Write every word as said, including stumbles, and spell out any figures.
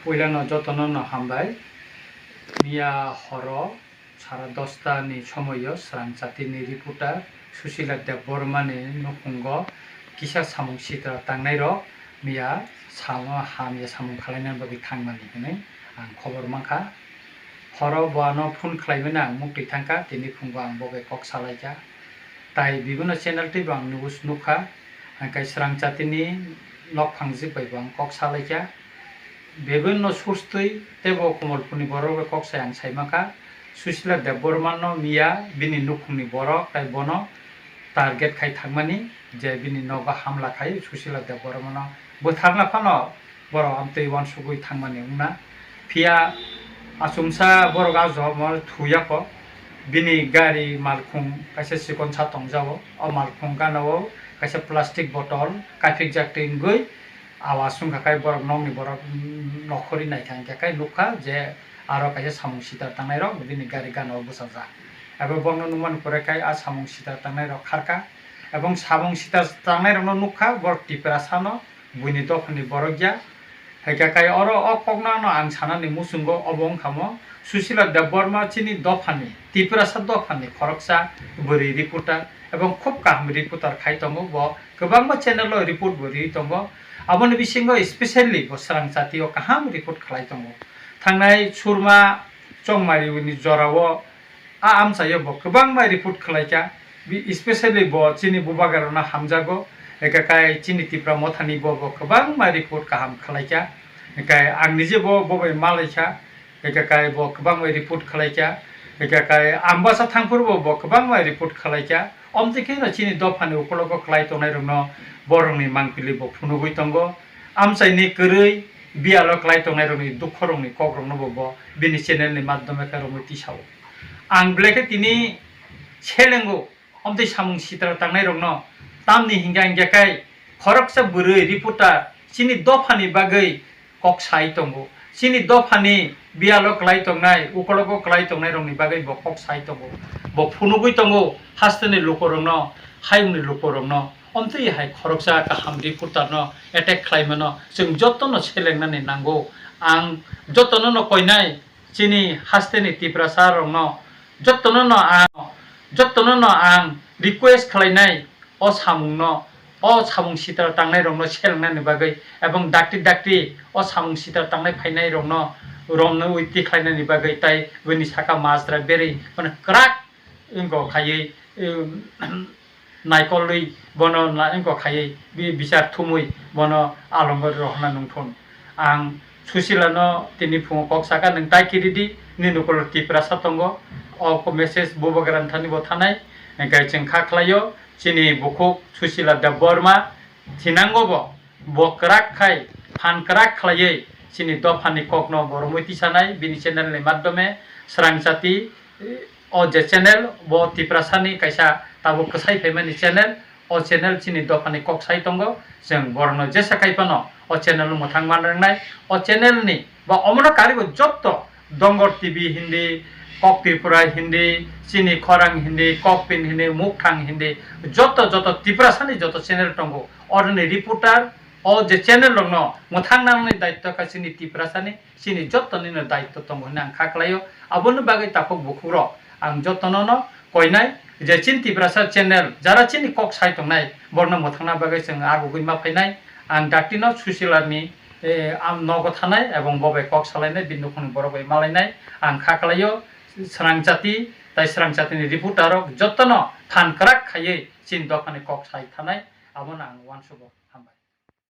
Puilano jotono no hambai. Miya horo sara dosta ni somoio Srangchati ni reporter Susila Debbarma ni nukhungo kisa samung sitra tangnai rok miya samo hamya samung khwlaina bagwi thangmani hwnwi ang khobor mankha. Horo bo ano phone khwlaimani ang muktwi thangkha, tini phungo ang bo bai kok salaikha. Tai bibino channel twibo ang news nukha, hwnkhe Srangchati ni nokphang jik bai bo ang kok salaikha. Bebeno sustwi teibo Komolpurni borok bai kok sai ang saimankha. Susila Debbarma no miya bini nukhungni borok tai bono target khai thangmani je bini nogo hamla khai Susila Debbarma no bwtharna phano borok amtwi uansugwi thangmani wngna. Phiya achomsa borok ah jora thuyakho bini gari malkhung kaisa chikonsa tongjago. O malkhung gana o kaisa plastic bottle kaphikjak twi wngwi awas wngkha khe borok nokni borok nokhorwi naikha hwnkhe khe nukha je aro kaisa samung sitra tangnairok bini gari gana o bwchajak. Abo bono nukmani pore khe a samung sitra tangnairok kharkha. Ebong samung sitra tangnairokno nukha borok Tiprasano buini dophani borok ya. Haikhe khe oro o kokno ano ang sanani muchungo obo wngkha mo Susila Debbarma chini dophani, Tiprasa dophani khoroksa bwrwi reporter ebong khub kaham reporter khai tongo bo. Kwbangma channel o report bo riwi tongo. Aboni bisingo specially bo Srangchati o kaham report khlai tongo. Thangnai Surma Chongmari ni jorao a amchaio bo kwbangma report khlaikha. Bi-, specially bo chini bubagrano hamjago. Eka kai chini Tipra Mothani bo, bo kwbangma report kaham khlaikha. Ekai ang nije bo, bo bai malaikha. Eka kai bo kwbangma report khlaikha. Eka kai Ambasa thangphuru bo, bo kwbangma report khlaikha. Omtwi kheno chini dophani ukologo khlai tongnai rokno borokni mangpili bo phunugwi tongo. Amchaini kwrwi biyalo khlai tongnai rokni dukho rokni kok rokno bo, bo bini channel ni madhyome khe romwi tisao. Ang belai khe tini selengo omtwi samung sitra tangnai rokno, tamni hingka hingka khe khoroksa bwrwi reporter chini dophani bagwi kok sai tongo. Chini dophani biyalo kwlai tongnai, ukologo kwlai tongnai rokni bagwi bo kok sai tongo. Bo phunugwi tongo hasteni lukorokno, hayungni lukorokno. Omtwi hai khoroksa kaham reporterno attack khlaimano chwng jotono selengnani nango. Ang jotono no koinai chini hasteni Tiprasa rokno jotono no ang, jotono no ang request khlainai. O samungno, o samung sitra tangnai rokno selengnani bagwi ebong dakti dakti o samung sitra tangnai phainai rokno romnwi tikhlainani bagwi tai bini saka majra berwi bono kwrak wngkok khaiwi, em, naikolwi bono na-, wngkok khaiwi bi-, bichar thumwi bono alongo rohorna nungthun. Ang Susilano tini phungo kok saka, "Nwng tai kiridi, nini ukolog Tiprasa tongo." O message bubagrani thani bo thanai, hwnkhe chwng kha khlaio. Chini bukhuk Susila Debbarma thinango bo, bo kwrak khai, phan kwrak khlaiwi chini dophani kokno bo romwi tisanai bini channel ni madhyome. Srangchati, eh, o je channel, bo Tiprasani kaisa tabuk kwsai phaimani channel. O channel chini dophani kok sai tongo, chwng borokno jesa khai phano o channel no mwthang man rwngnai. O channel ni ba omono karibo jotto Dongor T V Hindi, Kok Tripura Hindi, chini Khorang Hindi, Kokpin Hindi, Mukthang Hindi, joto, joto Tiprasani joto channel tongo. Oroni reporter, o je channel rokno mwthang nangnani daitto kha chini Tiprasani, chini jotonino daitto tongo hwnwi ang kha khlaio. Aboni bagwi takhuk bukhukrok ang jotonono koinai je chini Tiprasa channel, jara chini kok sai tongnai, borokno mwthangna bagwi chwng agugwi ma phainai. Ang daktino Susilani, eh, am nogo thanai ebong bo bai kok salainai, bini nukhungni borok bai malainai. Ang kha khlaio, Srangchati tai Srangchatini reporter rok jotono phan kwrak khaiwi chini dophani kok sai thanai, abono ang uansugo. Hambai.